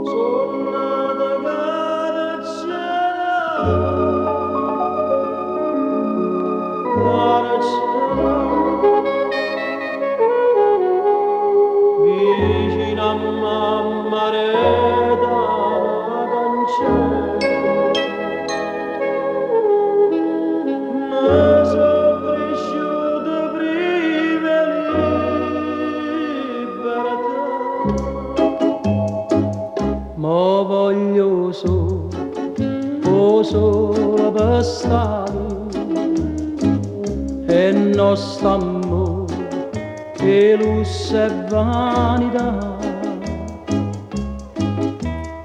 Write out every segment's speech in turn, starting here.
So' nata carcerata, carcerata, vicino a mamma aret' 'a 'na cancella. Me so' crisciuto privo 'e libertà. Mo voglio 'o sole, 'o sole pe' sta via e no st'ammore 'e lusso e vanità.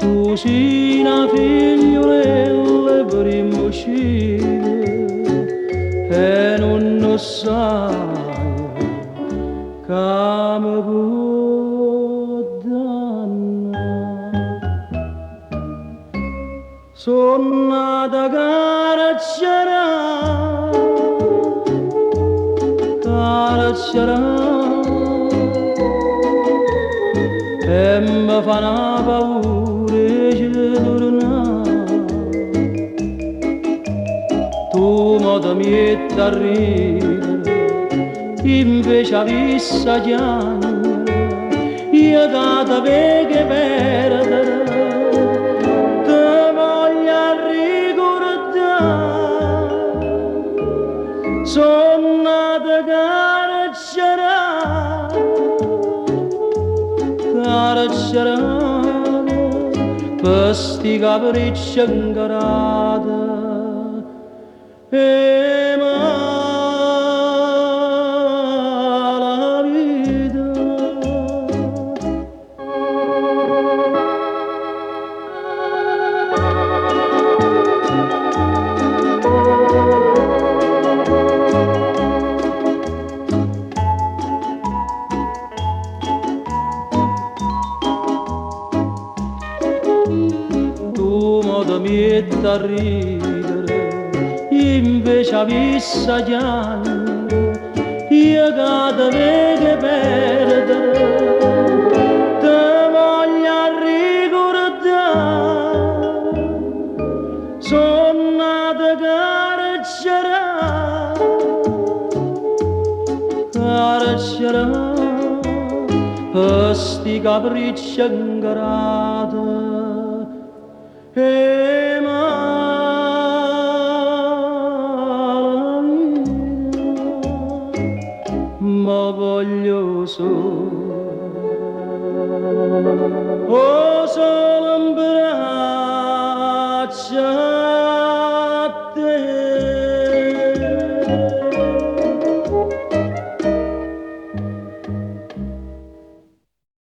Tu si' na figliulella 'e primmo cielo e nun 'o ssaje ca me può dannà. So' nata carcerata, carcerata e me fa na paura 'e ce turnà. Tu mo te miette a ridere, invece avissa chiagnere, io ca te veco 'e perdere, te voglio arricurdà. So' nata carcerata, carcerata, pe' sti capricce 'ngrate 'e malavita. Tu mo te miette a ridere, invece avissa chiagnere, io ca te veco 'e perdere, te voglio arricurdà. So' nata carcerata, carcerata, pe' sti capricce 'ngrate 'e malavita. Mo voglio 'o sole, 'o sole 'mbraccia.